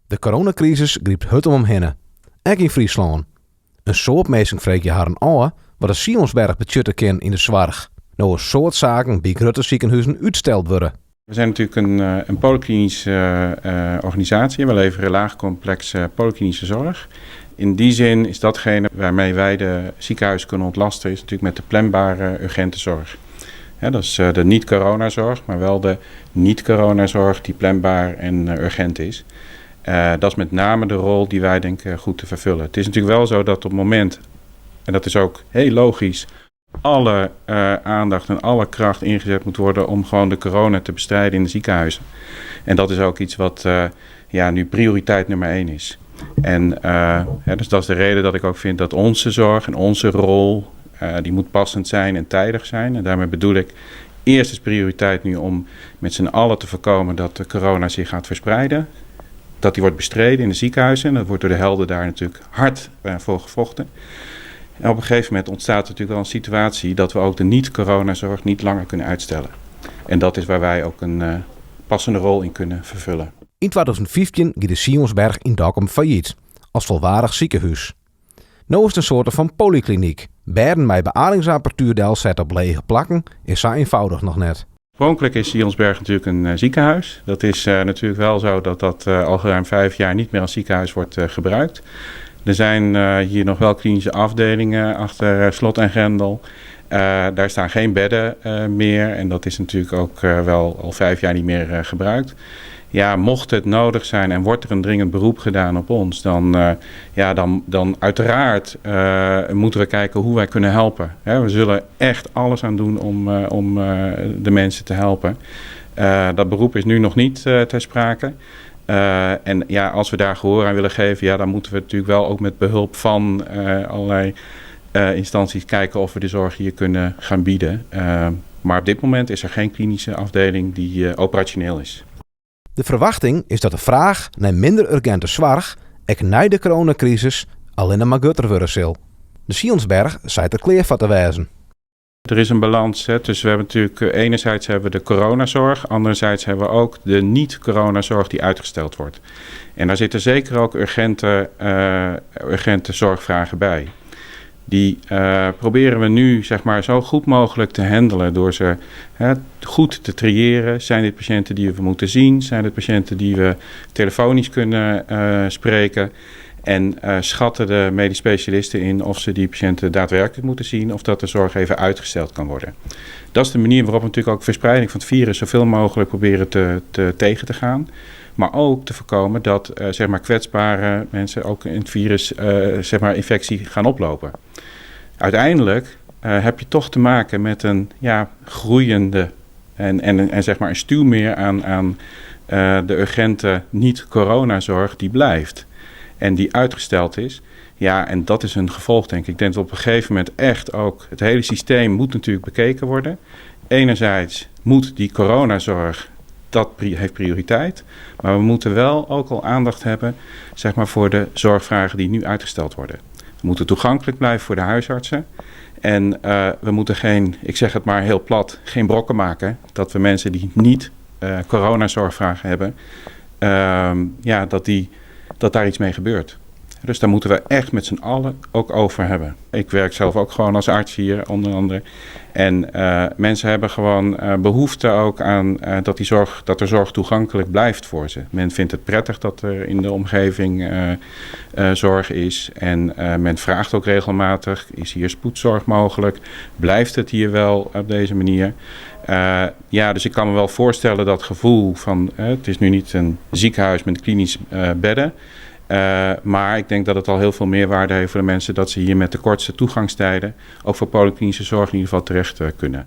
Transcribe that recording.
De coronakrisis grypt hurd om him hinne, ek yn Fryslân. In soad minsken freegje harren ôf wat de Sionsberg betsjutte kin yn de soarch, no in soad saken by grutte sikehûzen útsteld wurde. We zijn natuurlijk een poliklinische organisatie. We leveren laagcomplexe poliklinische zorg. In die zin is datgene waarmee wij de ziekenhuizen kunnen ontlasten, is natuurlijk met de planbare urgente zorg. Dat is de niet-coronazorg, maar wel de niet-coronazorg die planbaar en urgent is. Dat is met name de rol die wij denken goed te vervullen. Het is natuurlijk wel zo dat op het moment, en dat is ook heel logisch, alle aandacht en alle kracht ingezet moet worden om gewoon de corona te bestrijden in de ziekenhuizen. En dat is ook iets wat ja, nu prioriteit nummer 1 is. En dus dat is de reden dat ik ook vind dat onze zorg en onze rol, die moet passend zijn en tijdig zijn. En daarmee bedoel ik, eerst is prioriteit nu om met z'n allen te voorkomen dat de corona zich gaat verspreiden. Dat die wordt bestreden in de ziekenhuizen. En dat wordt door de helden daar natuurlijk hard voor gevochten. En op een gegeven moment ontstaat natuurlijk wel een situatie dat we ook de niet-coronazorg niet langer kunnen uitstellen. En dat is waar wij ook een passende rol in kunnen vervullen. Yn 2015 gie de Sionsberg yn Dokkum fallyt, as folwaardich sikehûs. No is it in soarte fan polyklinyk. Bêden mei beademingsapparatuer delsette op lege plakken is sa ienfâldich noch net. Oorspronkelijk is Sionsberg natuurlijk een ziekenhuis. Dat is natuurlijk wel zo dat dat al ruim 5 jaar niet meer als ziekenhuis wordt gebruikt. Er zijn hier nog wel klinische afdelingen achter slot en grendel. Daar staan geen bedden meer en dat is natuurlijk ook wel al 5 jaar niet meer gebruikt. Ja, mocht het nodig zijn en wordt er een dringend beroep gedaan op ons, dan, ja, dan uiteraard moeten we kijken hoe wij kunnen helpen. We zullen echt alles aan doen om de mensen te helpen. Dat beroep is nu nog niet ter sprake. En ja, als we daar gehoor aan willen geven, ja, dan moeten we natuurlijk wel ook met behulp van allerlei instanties kijken of we de zorg hier kunnen gaan bieden. Maar op dit moment is er geen klinische afdeling die operationeel is. De ferwachting is dat de fraach nei minder urginte soarch ek nei de coronakrisis allinne mar grutter wurde sil. De Sionsberg seit der klear foar te wêzen. Er is een balans. Hè. Dus we hebben natuurlijk, enerzijds hebben we de coronazorg, anderzijds hebben we ook de niet-coronazorg die uitgesteld wordt. En daar zitten zeker ook urgente zorgvragen bij. Die proberen we nu, zeg maar, zo goed mogelijk te handelen door ze, hè, goed te triëren. Zijn dit patiënten die we moeten zien? Zijn dit patiënten die we telefonisch kunnen spreken? En schatten de medisch specialisten in of ze die patiënten daadwerkelijk moeten zien of dat de zorg even uitgesteld kan worden. Dat is de manier waarop we natuurlijk ook verspreiding van het virus zoveel mogelijk proberen tegen te gaan. Maar ook te voorkomen dat zeg maar kwetsbare mensen ook in het virus, zeg maar infectie gaan oplopen. Uiteindelijk heb je toch te maken met een, ja, groeiende en zeg maar een stuwmeer aan de urgente niet-coronazorg die blijft. En die uitgesteld is. Ja, en dat is een gevolg, denk ik. Ik denk dat op een gegeven moment echt ook het hele systeem moet natuurlijk bekeken worden. Enerzijds moet die coronazorg, dat heeft prioriteit. Maar we moeten wel ook al aandacht hebben, zeg maar, voor de zorgvragen die nu uitgesteld worden. We moeten toegankelijk blijven voor de huisartsen. En we moeten geen, ik zeg het maar heel plat, geen brokken maken. Dat we mensen die niet coronazorgvragen hebben, ja, dat daar iets mee gebeurt. Dus daar moeten we echt met z'n allen ook over hebben. Ik werk zelf ook gewoon als arts hier, onder andere. En mensen hebben gewoon behoefte ook aan dat de zorg toegankelijk blijft voor ze. Men vindt het prettig dat er in de omgeving zorg is. En men vraagt ook regelmatig, is hier spoedzorg mogelijk? Blijft het hier wel op deze manier? Ja, dus ik kan me wel voorstellen dat gevoel van, het is nu niet een ziekenhuis met klinische bedden. Maar ik denk dat het al heel veel meerwaarde heeft voor de mensen dat ze hier met de kortste toegangstijden ook voor poliklinische zorg in ieder geval terecht kunnen.